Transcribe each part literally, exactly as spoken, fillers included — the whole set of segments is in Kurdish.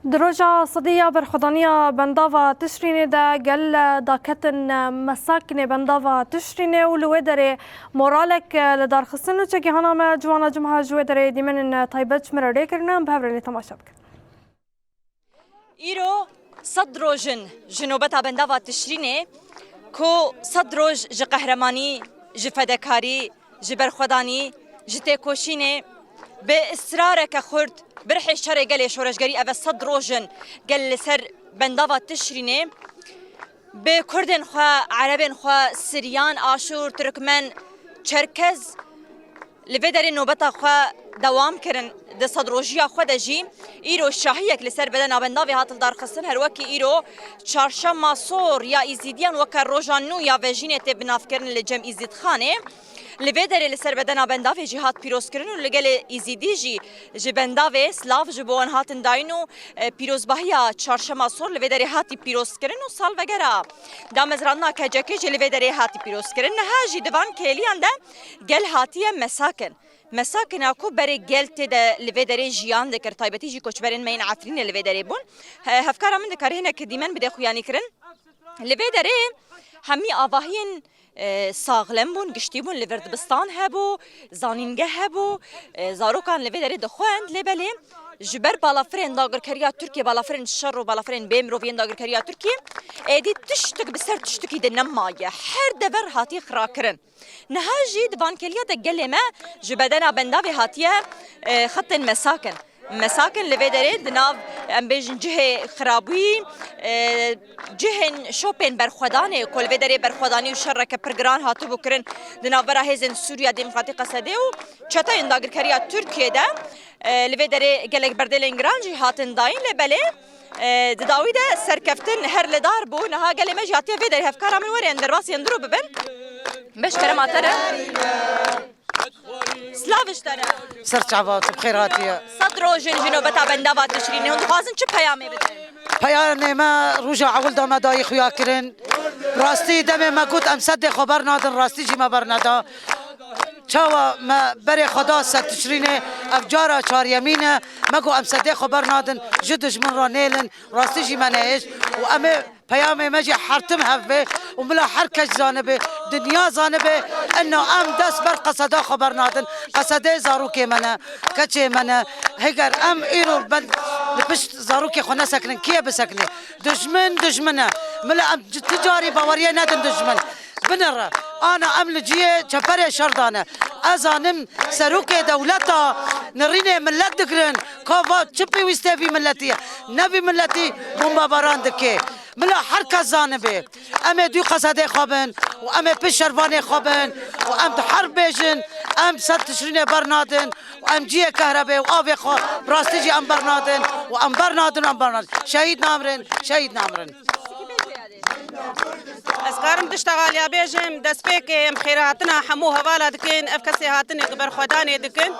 Di roja sedî ya berxwedaniya bendava Tişrînê de gel daketin mesakinê bendava Tişrînê û li wê derê moralek li dar xistin û çekîhana me ciwana cumha ji wê derê dîmenên taybet ji me re rê kirine, em bi hev re lê temaşe bikin. Îro sed roj in ji nobeta bendava Tişrînê ku sed roj ji qehremanî, ji fedekarî, ji berxwedanî, ji têkoşînê bi israreke xurt bi rihê şerê gelê şoreşgerî eve sed roj in gel li ser bendava Tişrînê bi Kurdên xwe, Erebên xwe, Siryan, Aşûr, Tirkmen, Çerkez li vê derê nobeta xwe dewam kirin. Di sedrojiya xwe de jî îro şahiyek li ser bedena bendavê hat lidarxistin, her wekî îro çarşema sor ya Îzîdiyan weke roja nû ya vejînê tê binavkirin li cem Îzîdxanê. Li vê derê li ser bedena bendavê jî hat pîrozkirin û li gelê Îzîdî jî ji bendavê silav ji bo wan hatin dayîn û, e, pîrozbahiya çarşema sor li vê derê hatî pîrozkirin û salvegera damezrandina kecekê jî li vê derê hatî pîrozkirin. Niha jî di van kêliyan de gel hatiye mesakin. Mesakina ku berê gel tê de li vê derê jiyan dikir, taybetî jî koçberên me yên Efrînê li vê derê bûn. He-, hevkara min dikare hinek dîmen bide xuyanîkirin. Li vê derê hemî avahiyên, e, saxlem bûn, giştî bûn, li vir dibistan hebû, zanîngeh hebû, e, zarokan li vê derê dixwend, lê belê ji ber balafirên dagirkeriya Tirkiyê, balafirên şer û balafirên bê mirovî yên dagirkeriya Tirkiyê, êdî tiştik bi ser tiştikî de nemaye. Her dever hatiye xirakirin. Niha jî di van kêliya de gelê me ji bedena bendavê hatiye, e, xetên mesakin. Mesakin li vê derê di nav, em bêjin, cihê xirabûyî, e, cihên şopên berxwedanê ku li vê derê berxwedanî û şereke pir giran hatibû kirin di navbera hêzên Sûriya Demokratîk Qesedê û çeteyên dagirkeriya Tirkiyê de, e, li vê derê gelek berdêlên giran jî hatin dayîn, lê belê, e, di dawî de serkeftin her li dar bû. Niha gelê me jî hatiye vê derê, hevkara min were em derbasî yên diro bibin. Beş kerema te re. Silav ji te re. Ser çava tu bi xêr hatiye. Sed roj in ji nobeta bendava Tişrînê. Hûn dixwazin çi peyamê bidin? Peyamê me roja ewil de me dayî xuya kirin. Rastî demê me got em sedê xwe bernadin, rastî jî me berneda. Çawa me berê xwe da sed Tişrînê, ev cara çaryemîn e. Me got em sedê xwe bernadin, ji dijmin re nêlin. Rastî jî me nehêşt û em ê Peyamê me jî her tim hev be û bila her kes zanibe, dinya zanibe, ina em dest ber qeseda xwe bernadin, qesedê zarokê me ne, keçê me ne. Heger em îro ben li pişt zarokê xwe nesekinin, kî ye bisekine? Dijmin, dijmin e. Bila em ci-, ti carî baweriyê nedin dijmin. Binire. Ana em li cihê çeperê şer dane. Ez zanim serokê dewleta nirînê millet digirin. Ka va çi pêwîstê vî milletî ye? Ne vî milletî bombabaran dike. Bila her kes zanibe. Em ê dû qesedê xwe bin û em ê pişt şervanê xwe bin û em di herb bêjin, em sed Tişrînê bernadin û em cihê kehrebê û avê xwe bi rastî jî em bernadin û em bernadin û em bernadin. Şehîd namirin, şehîd namirin. Ez karim du tişta xaliya bêjim, destpêkê em xêrhatina hemû hevala dikin, ev kesê hatine ku berxwedanê dikin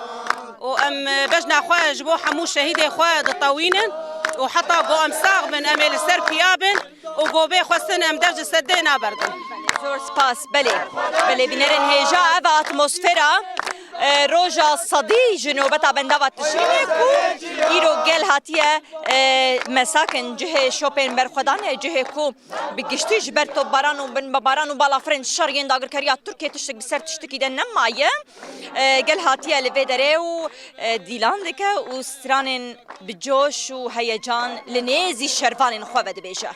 û em bejna xwe ji bo hemû şehîdê xwe ditewînin û heta ku em sax bin, em ê li ser piya bin û ku bê xwestin em dev ji sedê naberdin. Zor spas. Belê, belê bînerên hêja, ev atmosfera, e, roja sedî ji nobeta bendava Tişrînê ku îro gel hatiye, e, mesakin cihê şopên berxwedanê, cihê ku bi giştî ji ber topbaran û binbabaran û balafirên şer yên dagirkeriya Tirkiyê tiştek bi ser tiştekî de nemaye. E, gel hatiye li vê derê û, e, dîlan dike û stranên bi coş û heyecan li nêzî şervanên xwe vedibêje.